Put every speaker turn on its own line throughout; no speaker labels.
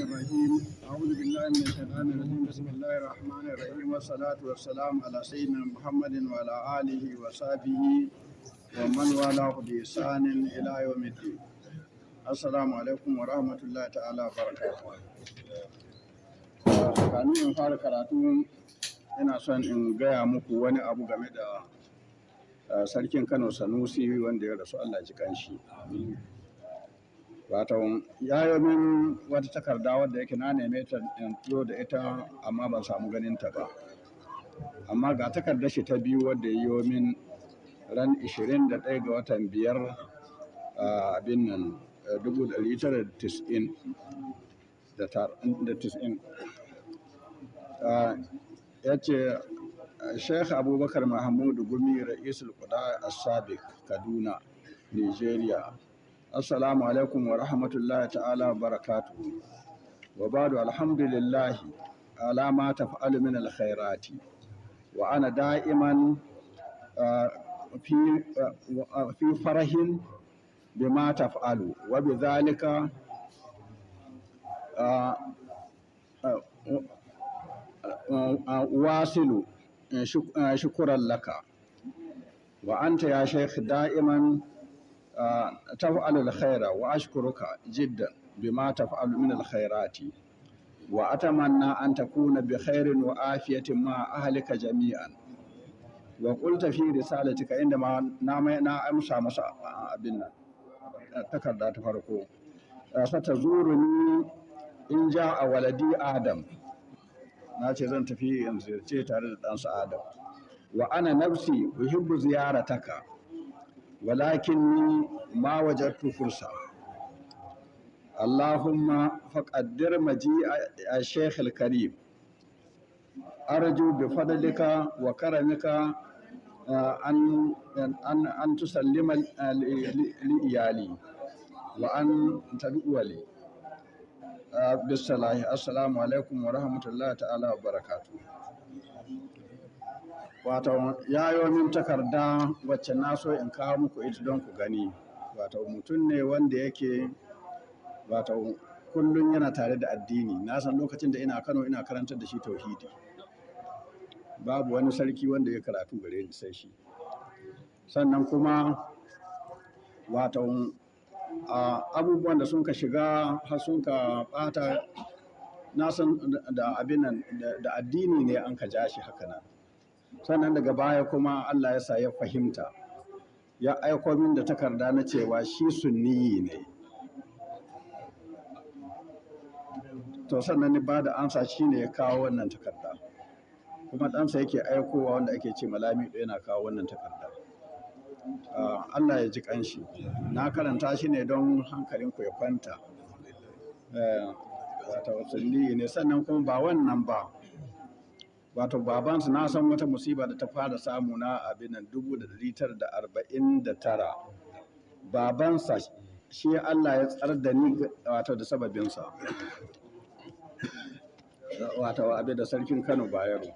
الرحيم. أعوذ بالله من الشيطان الرجيم. بسم الله الرحمن الرحيم، والصلاة والسلام على سيدنا محمد وعلى آله وصحبه ومن والاه بإحسان إلى يوم الدين. السلام عليكم ورحمة الله تعالى وبركاته. Kamin in fara karatu, ina son in gaya muku wani abu game da Sarkin Kano Sanusi wanda ya rasu, Allah ji kanshi. Wato ya yi min wata takarda wadda yake na neme ta in zo da ita, amma ban samu ganin ta ba. Amma ga takardar shi ta biyu wadda ya yi min ran 21 ga watan biyar, abin nan, 1990 da 90. Ya ce, "Sheikh Abubakar Mahmudu Gumi, Ra'isul Quda As-Sabiq, Kaduna, Nigeria. Assalamu alaikum wa rahmatullahi ta'ala wa barakatuhu. Wa ba'du, alhamdulillahi ala ma taf'alu min alkhairati. Wa ana da'iman fi farahin bima taf'alu wa bidhalika wasilu shukuran laka. Wa anta ya Sheikh da'iman taf'alu alkhaira wa ashkuruka jiddan bima taf'alu min alkhairati. Wa atamanna an takuna bi khairin wa afiyatin ma ahlika jami'an. Wa qulta fi risalatika," inda ma na amsa masa abin nan takarda ta farko, "satazuruni in ja'a waladi Adam." Na ce zan tafi in ziyarce tare da ɗansa Adam. "Wa ana nafsi uhibbu ziyarataka, walakinni ma wajadtu fursa. Allahumma faqaddir maji'a Shaykh al-Karim. Arju bi fadlika wa karamika an tusallima li iyali wa an tad'u li bisalahi. Assalamu alaikum wa rahmatullahi ta'ala wa barakatuh." Wato ya yi min takarda wacce na so in kawo muku ita don ku gani. Wato mutum ne wanda yake wato kullum yana tare da addini. Na san lokacin da ina Kano ina karantar da shi tauhidi. Babu wani sarki wanda ya karatu gare ni sai shi. Sannan kuma wato abubuwan da sun ka shiga har sun ka ɓata, na san da abin nan da addini ne an ka ja shi haka nan. Sannan daga baya kuma Allah ya sa ya fahimta. Ya aiko min da takarda na cewa shi sunniyi ne. To sannan ni ba da amsa, shi ne ya kawo wannan takarda. Kuma ɗansa yake aikowa wanda ake ce ma Lamido yana kawo wannan takarda. Allah ya ji ƙanshi. Na karanta shi ne don hankalinku ya kwanta. Wato sunniyi ne, sannan kuma ba wannan ba. Wato babansa, na san wata musiba da ta fara samu na abin nan 1949. Babansa shi Allah ya tsar da ni wato da sababinsa. Wato abin da Sarkin Kano Bayero.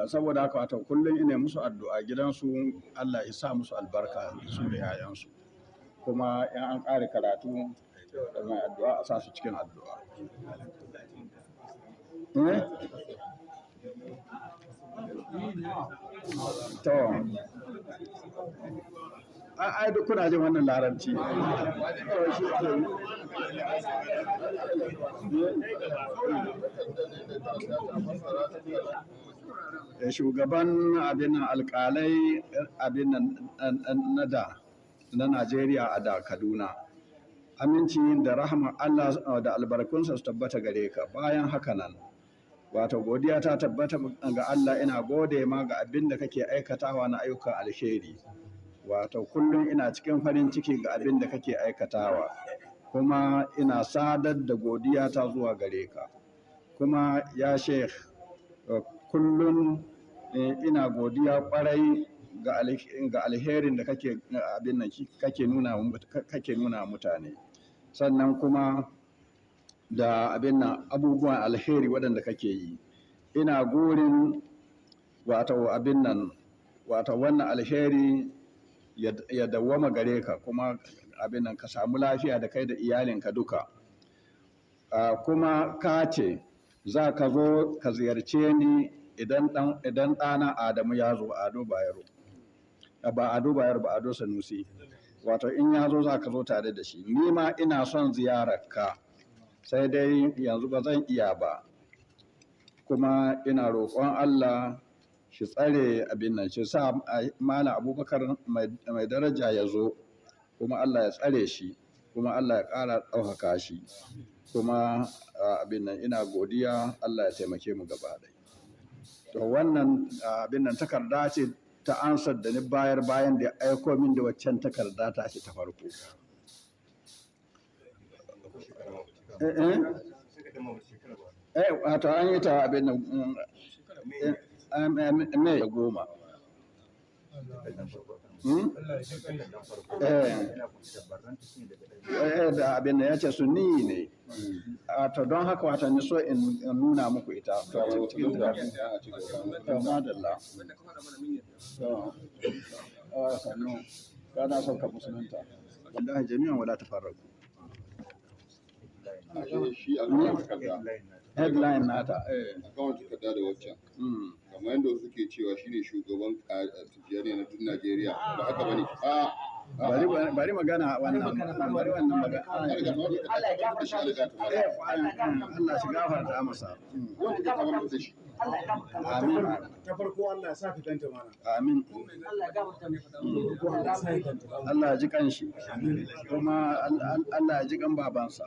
Saboda haka wato kullum ina musu addu'a gidansu, Allah ya sa musu albarka su da 'ya'yansu. Kuma in an ƙare karatu da mai addu'a a sa su cikin addu'a. Eh? To, ai duk kuna jin wannan Larabci. To shi ke. Shugaban abin nan alƙalai abin nan na da na Najeriya a da Kaduna. Aminci da rahama Allah da albarkunsa su tabbata gare ka. Bayan haka nan, wato godiya ta tabbata ga Allah, ina gode ma ga abin da kake aikatawa na ayyukan alheri. Wato kullum ina cikin farin ciki ga abin da kake aikatawa. Kuma ina sadar da godiya ta zuwa gare ka. Kuma ya Sheikh, kullum ina godiya kwarai ga alherin da kake abin nan kake nuna mutane. Sannan kuma da abin nan abubuwan alheri waɗanda kake yi. Ina gurin wato abin nan wato wannan alheri ya dawwama gare ka, kuma abin nan ka samu lafiya da kai da iyalinka duka. Kuma ka ce za ka zo ka ziyarce ni idan ɗana Adamu ya zo, Ado Bayero. Ba Ado Bayero ba, Ado Sanusi. Wato in ya zo za ka zo tare da shi. Ni ma ina son ziyararka, sai dai yanzu ba zan iya ba. Kuma ina roƙon Allah shi tsare abin nan, shi sa Malam Abubakar mai daraja ya zo, kuma Allah ya tsare shi, kuma Allah ya ƙara ɗaukaka shi. Kuma abin nan ina godiya, Allah ya taimake mu gaba ɗaya. To wannan abin nan takarda ce ta ansar da ni bayar bayan da ya aiko min da waccan takarda ta ce ta farko. Eh, eh? Eh, wato an yi ta abin nan Mai 10. Hmm? Eh, eh, da abin da ya ce sunni ne. To don haka wata ni so in nuna muku ita. To cikin takardu. To madalla. To, sannu. Kana son ka musulunta. Wallahi jami'an wala tafarraqu.
Ashe shi a kan takarda.
Headline nata. Eh.
A kan takarda da waccan. Kamar yadda wasu ke cewa shine shugaban Tijjaniya na duk Najeriya. Ba haka bane. A
Bari magana wannan, bari wannan magana.
Allah ya gafarta
Eh, Allah shi gafarta masa.
Wanda ka tabar da shi.
Amin.
Ta farko Allah ya sa ka ganta mana.
Amin.
Ko Allah ya sa ka ganta.
Allah ya ji kanshi. Kuma Allah ya ji kan babansa.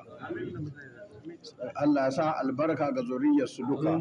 Allah ya sa albarka ga zuriyarsu duka.